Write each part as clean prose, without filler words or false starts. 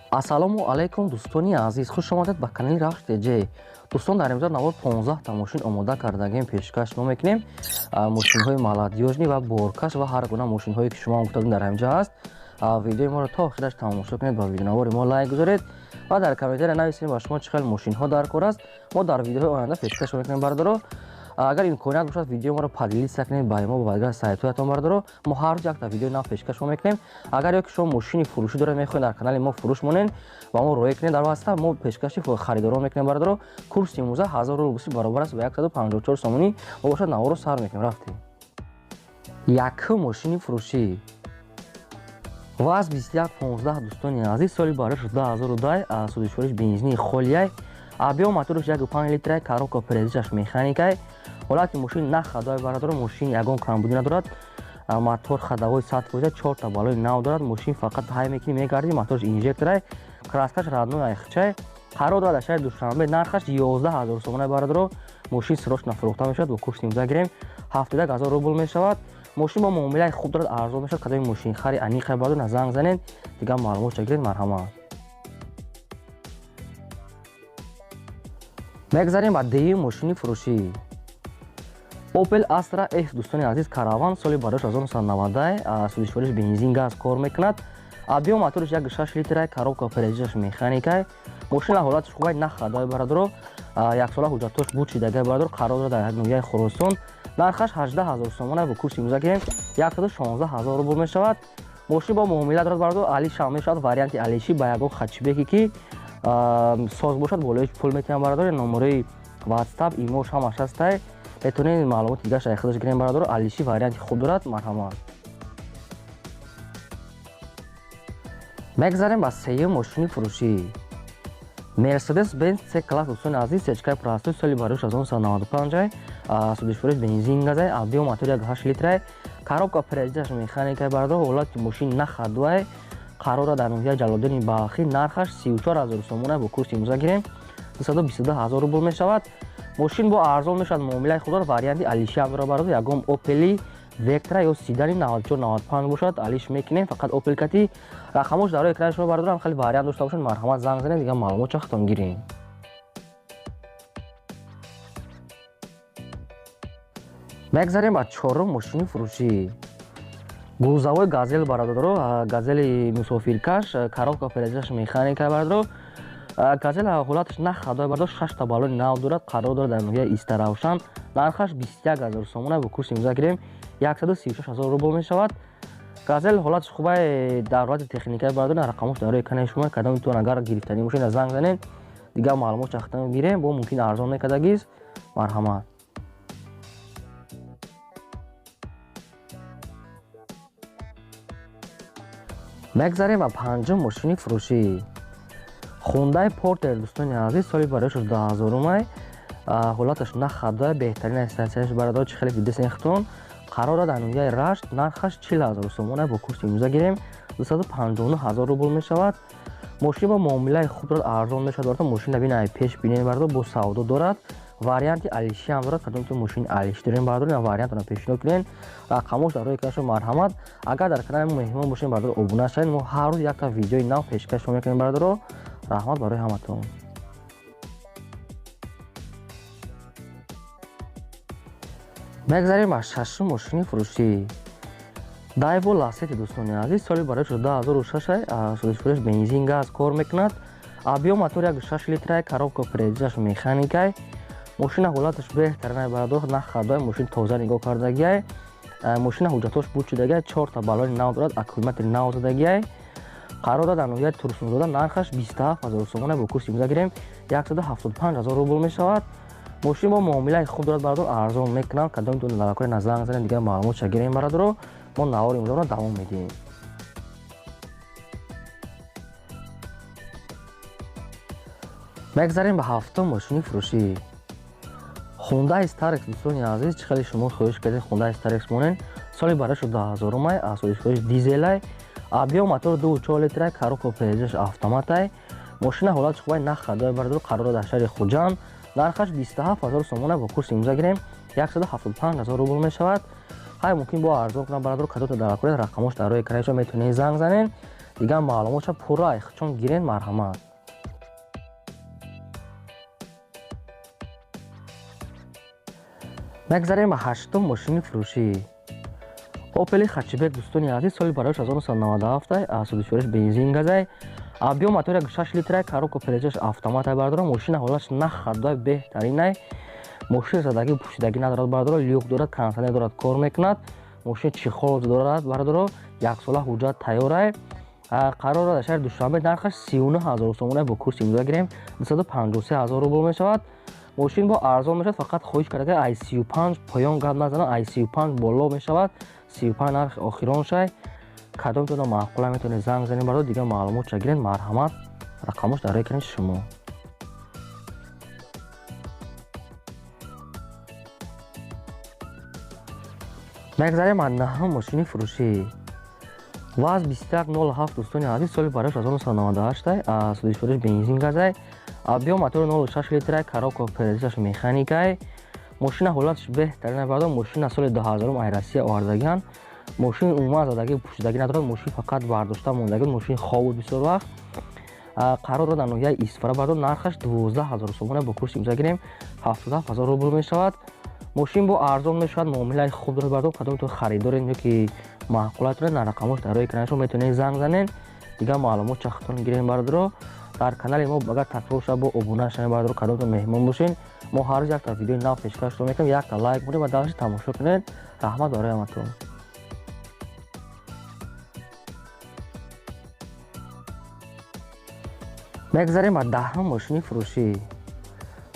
Ассалому алайкум, дӯстони азиз, хуш омадед ба канали Рахш ТЖ. Дӯстон, дар имрӯза навор 15 та мошин омода кардагем, пешкаш мо мекунем. Мошинҳои молодёжный ва боркаш ва ҳар гуна мошинҳое, ки шумо гуфтадем, дар ҳамҷа ҳаст. Видеои моро то охираш тамошо кунед, ба видеонавори мо лайк гузоред ва дар комментария нависед, ба шумо чӣ хел мошинҳо дар кор аст. Мо дар видеоҳои оянда пешкаш мекунем, бародаро. Агар имконият бошад, видеои моро поделиться кунед ба мо, ба дигар сайтҳоятон, бародаро. Мо ҳар рӯз якта видеои нав пешкаш мекунем. Агар ё ки шумо мошини фурӯшӣ доред, мехоҳед дар канали мо фурӯш монед, ба мо роя кунед, дар васта мо пешкаши харидорон мекунем, бародаро. Курси имрӯза 1000 рубл баробар аст ба 154 сомонӣ. Мо бошад, наворо сар мекунем. Рафтем. Якум мошини фурӯшӣ ВАЗ 2115, дӯстони азиз, соли барош 2010, сӯзишвориш бензини холияй, объём мотораш 1,5 литрай, коробка передачаш механикай. Ҳолати мошин на ходовой, бародаро, мошин ягон камбудӣ надорад. Мотор ходовой 100%, чорта балои нав дорад. Мошин фақат ҳай мекунӣ, мегардӣ. Мотораш инжекторай, краскаш родной айхчай. Қарор дорад дар шаҳри Душанбе, нархаш 11 000 сомона, бародаро. Мошин срочно фурӯхта мешавад. Бо курси имза гирем, 71 000 рубл мешавад. Мошин бо муомилаи хуб дорад, арзон мешавад. Кадоми мошинхари аниқе, бародаро, занг занед, дигар маълумотша гиред, марҳамат. Мегзарем ба дуюм мошини фурӯшӣ. Opel Astra F, дӯстони азиз, караван, соли барош 1990, сӯзишвориш бензин газ кор мекунад. Объём мотораш 1,6 литрай, коробка передачаш механикай. Мошина ҳолаташ хубай, на ходовой, бародаро, яксола ҳуҷҷатош буд шидагай, бародаро. Қарор дорад дар ноҳияи Хуросон, нархаш 18 000 сомона. Бо курси имрӯза гирем, 116 000 рубл мешавад. Мошин бо муомила дорад, бародаро, алишам мешавад. Варианти алишӣ ба ягон хачбеке, ки соз бошад, болои пул метиҳам, бародаро. Номерои WhatsApp, имош ҳамаш ҳастай, метавонед маълумоти дигараш аз худаш гирем, бародаро. Алиши варианти хуб дорад, марҳамат. Мегзарем ба сеюм мошини фурӯшӣ. Мерседес Бенз С класс, дӯстони азиз, сечкаи простой, соли барош 1995, сӯзишвориш бензин газай, объём мотор 1,8 литрай, коробка передачаш механикай, бародаро. Ҳолати мошин на ходовой, қарор дар ноҳияи Ҷалолиддини Балхӣ, нархаш 34 000 сомона. Бо курси имрӯза гирем, 222 000 рубл мешавад. Мошин бо арзон мешавад, муомилаи худро, варианти алиши ҳам дорад, бародар. Ягон Опели Вектра ё седани 94 95 бошад, алиш мекунем, фақат Опел кати. Рақамош дар рӯи экрани шумо, бародарам. Хеле вариант дошта бошад, марҳамат, занг занед, дигар маълумот чахтон гирем. Мегзарем ба чорум мошини фурӯшӣ. Грузовой Газел, бародаро, Газели мусофиркаш, коробка передачаш механика, бародаро. Газел ҳолаташ на ходовой, бародаро, шашта балони нав дорад. Қарор дорад дар ноҳияи Истаравшан, нархаш 21 000 сомона. Бо курси имрӯза гирем, 136 000 рубл мешавад. Газел ҳолаташ хубай, дар ҳолати техникаи, бародаро. Рақамош дар рӯи экрани шумо. Кадомитон агар гирифтанӣ бошед, занг занед, дигар маълумот чахтан гирем, бо мумкин арзон мекардагист, марҳамат. Мегзарем ба панҷум мошини фурӯшӣ. Хундай Портер, дӯстони азиз, соли барои 2000-умай, ҳолаташ на ходовой, беҳтарин статсияш, бародаро, чӣ хеле дидесен худтон. Қарор дар ноҳияи Рашт, нархаш 40 000 сомона. Бо курси имрӯза гирем, 259 000 рубл мешавад. Мошин бо муомилаи хуб дорад, арзон мешавад, бародаро. Мошин бинай, пеш бинед, бародаро, бо савдо дорад, варианти алиши ҳам дорад. Кадомтон мошини алиши дорем, бародаро, ина вариантро пешниҳод кунед. Рақамош дар рӯи экрани, марҳамат. Агар дар канали мо меҳмон бошед, бародаро, обуна шавед. Мо ҳар рӯз якта видеои нав пешкаш шумо мекунем, бародаро. Раҳмат барои ҳаматон. Мегзарем ба шашум мошини фурӯшӣ. Дайво Ласети, дӯстони азиз, соли барои 2006, сӯзишвориш бензин газ кор мекунад, объём мотор 1,6 литрай, коробка передачаш механикай. Мошина ҳолаташ беҳтаринай, бародаро, на ходовой, мошин тоза нигоҳ кардагиай. Мошина ҳуҷҷатош буд шудагиай, чорта балони нав дорад, аккумулятори нав задагиай. Қарор дорад дар ноҳияи Турсунзода, нархаш 27 000 сомона. Бо курси имрӯза гирем, 175 000 рубл мешавад. Мошин бо муомилаи хуб дорад, бародаро, арзон мекунам. Кадомитон лалакои на занг занед, дигар маълумотша гирем, бародаро. Мо навори имрӯзаро давом медиҳем. Мегзарем ба ҳафтум мошини фурӯшӣ. Хундай Старекс, дӯстони азиз, чӣ хеле шумо хоҳиш кардед, Хундай Старекс монен, соли барои 2000-умай, сӯзишвориш дизелай, объём мотор 2,4 литрай, коробка передачаш автоматай. Мошина ҳолаташ хубай, на ходовой, бародаро. Қарор дар шаҳри Хуҷанд, нархаш 27 000 сомона. Бо курси имрӯза гирем, 175 000 рубл мешавад. Ҳай, мумкин бо арзон кунам, бародаро. Кадота дар куред, рақамош дар рӯи экрани шумо, метавонед занг занед. Дигар маълумотша пурра чун гирен, марҳамат. Мегзарем ба ҳаштум мошини фурӯшӣ. Опели Хатчбек, дӯстони азиз, соли барояш 1997, сӯзишвориш бензин газай, объём мотори 6 литрай, коробка передач автоматай. Бардора, мошина ҳолатш на ходовой, беҳтаринай. Мошин задагӣ пӯшидагӣ надорад, бардоро, люк дорад, кондитсионер дорад, кор мекунад. Мошин чехол дорад, бардоро, яксола ҳуҷҷат тайёрай. Қарор дар шаҳри Душанбе, нархаш 39 000 сомона, бо курси имрӯза гирем 253 000 рубл мешавад. Мошин бо арзон мешавад, фақат хоҳиш карда ай 35 поён гап назанад, ай 35 боло мешавад, 35 нархи охирон шай. Кадомтона маъқула, метавонед занг занед, бардор, дигар маълумотша гиред, марҳамат. Рақамош дар экрани шумо. Мегзарем аз наҳум мошини фурӯшӣ. ВАЗ 2107, дӯстони азиз, соли барояш 1998, сӯзишвориш бензин газай, объём мотори 06 литрай, коробка передач механикай. Мошина ҳолатш беҳтарин, бардор. Мошина соли 2000 ай Россия овардагиан. Мошин умуман задагӣ пӯшидагӣ надорад, мошин фақат бардошта мондагӣ, мошин хоб буд бисёр вақт. Қарор дорад дар ноҳияи Исфара, бардор, нархаш 12 000 сомона, бо курси имрӯза гирем 77 000 рубл мешавад. Мошин бо арзон мешавад, муомилаи хуб дорад, бардор. Кадомтон харидоред ё ки маъқулат доред, на рақамош дар рӯи экрани шумо, метавонед занг занед, дигар маълумот чахтон гирем, бардоро. Дар канали мо агар такрор шавад, бо обуна шавед, бардоро. Кадомтон меҳмон бошед, мо ҳар рӯз якта видеои нав пешкаш мекунем. Якта лайк монед ва дарши тамошо кунед. Раҳмат барои ҳаматон. Мегзарем ба даҳум мошини фурӯшӣ.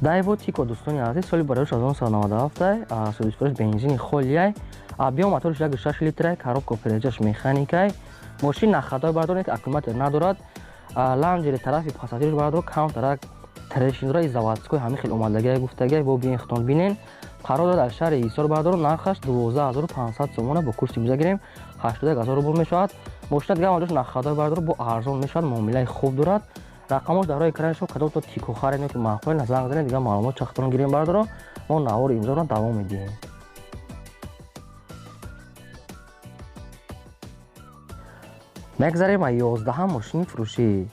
Дайво Тико, дӯстони азиз, соли барояш 1997, сӯзишвориш бензини холияй, объём моториш 1,6 литрай, коробка передач механикай. Мошин на ходовой, бардор, ки аккумулятор надорад. Ланҷери тарафи пассажирш, бардор, камтарак трещин дорад, заводской ҳамин хел омадагия гуфтагия, бо биен худтон бинен. Қарор дорад дар шаҳри Ҳисор, бардор, нархаш 12 500 сомона, бо курси имрӯза гирем 81 000 рубл мешавад. Мошина дигар маҷош на ходовой, бардор, бо арзон мешавад, муомилаи хуб дорад. Рақамош дар рӯи экрани шумо. Кадомто Тико харед ё ки маъқул, занг занед, дигар маълумот чахтон гирем, бардоро. Мо навори имзоро давом медиҳем. Мегзарем ба 11-ҳам мошини фурӯшӣ.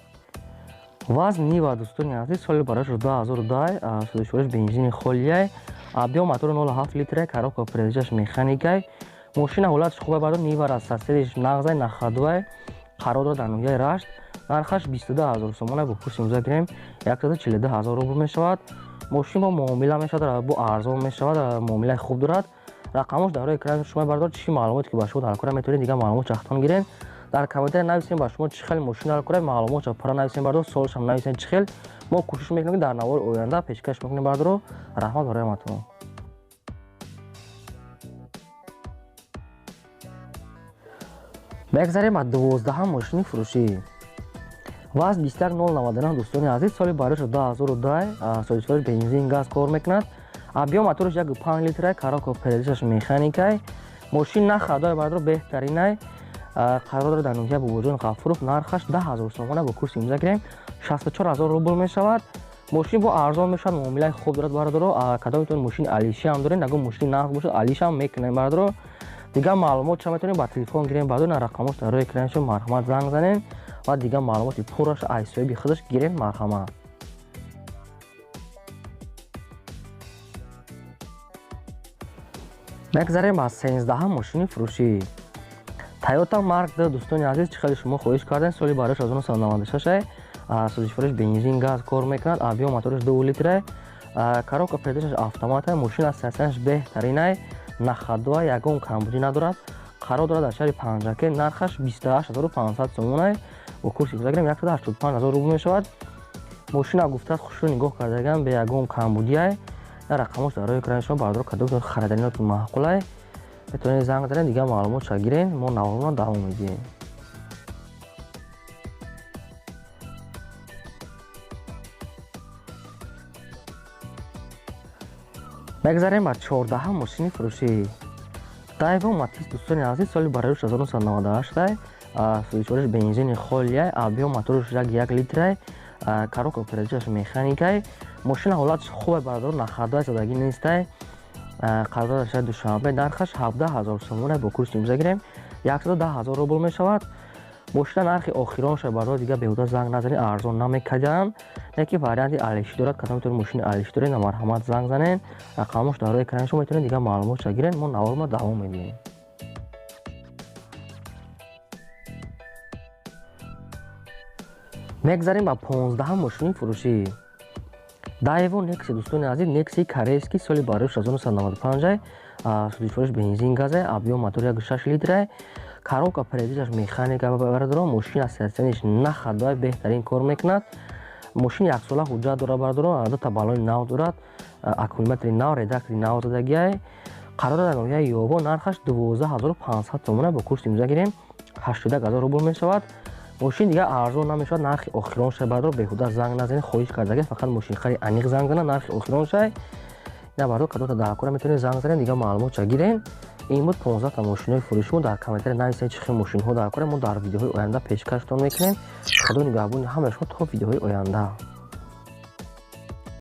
ВАЗ Нива, дӯстони азиз, соли барояш 2010, сӯзишвориш бензини холияй, объём мотори 07 литрай, коробка передач механикай. Мошина ҳолатш хубай, бардор, Нивара сарсериш нағзай, на ходовой. Қарор дорад дар ноҳияи Рашт, нархаш 22 000 сомона, бо курси имрӯза гирем 142 000 рубл мешавад. Мошин бо муомила мешавад, бо арзон мешавад, муомилаи хуб дорад. Рақамош дар рӯи экрани шумо, бардор. Чӣ маълумоте ки ба шумо дар кора, метавонед дигар маълумот чахтон гирен. Дар комментария нависем, ба шумо чӣ хел мошин дар кора, маълумотша пурра нависем, бардор, суолшам нависем чӣ хел. Мо кӯшиш мекунем, ки дар навори оянда пешкаш мекунем, бардоро. Раҳмат барои ҳаматон. Мегзарем ба 12-ҳам мошини фурӯшӣ. ВАЗ 21099, дӯстони азиз, соли барояш 2010, сӯзишвориш бензин газ кор мекунад, объём моториш 1,5 литрай, коробка передач механикай. Мошин на ходовой, бардор, беҳтаринай. Қарор дорад дар ноҳияи Бобоҷон Ғафуров, нархаш 10 000 сомона, бо курси имрӯза гирем 64 000 рубл мешавад. Мошин бо арзон мешавад, муомилаи хуб дорад, бардоро. Кадомитон мошини алиши ҳам доред, нагӯ мошини нағз бошад, алишам мекунем, бардоро. Дигар маълумот ча метавонед ба телефон гирем, бардор, на рақамош дар рӯи экрани шумо, марҳамат, занг занед ва дигар маълумоти пурраш аз соҳиби худаш гирем, марҳамат. Мегзарем ба 13-ҳам мошини фурӯшӣ. Тойота Марк Д, дӯстони азиз, чӣ хеле шумо хоҳиш кардем, соли барояш 1996, сӯзишвориш бензин газ кор мекунад, объём моториш 2 литрай, коробка передач аш автоматай. Мошин аз сарсанаш беҳтаринай, на ходовой, ягон камбудӣ надорад. Қарор дорад дар шаҳри Панҷакент, нархаш 28 500 сомонай, бо курси имрӯза гирем 185 000 рубл мешавад. Мошина гуфтааст, хушрӯ нигоҳ кардаган, бе ягон камбудиай. Дар рақамош дар рӯи экрани шумо, бардор. Кадомтон хариданиёти маъқулай, метавонед занг занед, дигар маълумотша гирен. Мо наворона давом медиҳем. Мегзарем ба 14-ҳам мошини фурӯшӣ. Дайво Матис, дӯстони азиз, соли барояш 1998, сӯзишвориш бензини холияй, объём моториш 1 литрай, коробка передач аш механикай. Мошина ҳолатш хубай, бардор, на ходовой, задагӣ нестай. Қарор дар шаҳри Душанбе, нархаш 17 000 сомона, бо курси имрӯза гирем 110 000 рубл мешавад. Мошина нархи охиронша, барои дига беҳуда занг назанед, арзон намекардам. Яке варианти алиши дорад. Кадомтон мошини алиши доред, марҳамат, занг занед. Рақамош дар рӯи экрани шумо, метавонед дига маълумотша гиред. Мо наворма давом медиҳем. Мегзарем ба 15-ҳам мошини фурӯшӣ. Даево Некси. Дӯстони азиз, Некси корейский, соли барои 1995, сӯзишвориш бензин газе, объём мотор 1,6 литра, коробка передачаш механика. Бародарон, мошин аз серсениш нахадои, беҳтарин кор мекунад. Мошин яксола ҳуҷҷат дорад, бародарон, дута баллони нав дорад, аккумулятори нав, редуктори нав задагиай. Қарор дар ноҳияи Ёво, нархаш 12 500 сомона, бо курси имрӯза гирем, 81 000 рубл мешавад. Мошин дига арзон намешавад, нархи охирон шай. Бародаро, беҳуда занг назанед, хоҳиш кардаги, фақат мошинхари аниқ занг зана, нархи охирон шай. Ина, бародаро, кадота дар метавонед занг занед, дига маълумотша гирен. Ин буд 15та мошинҳои фурӯшимо. Дар комментария нависед, чӣ хел мошинҳо дар кора, мо дар видеоҳои оянда пешкаштон мекунем. Худо нигаҳбони ҳамаи шумо, то видеоҳои оянда.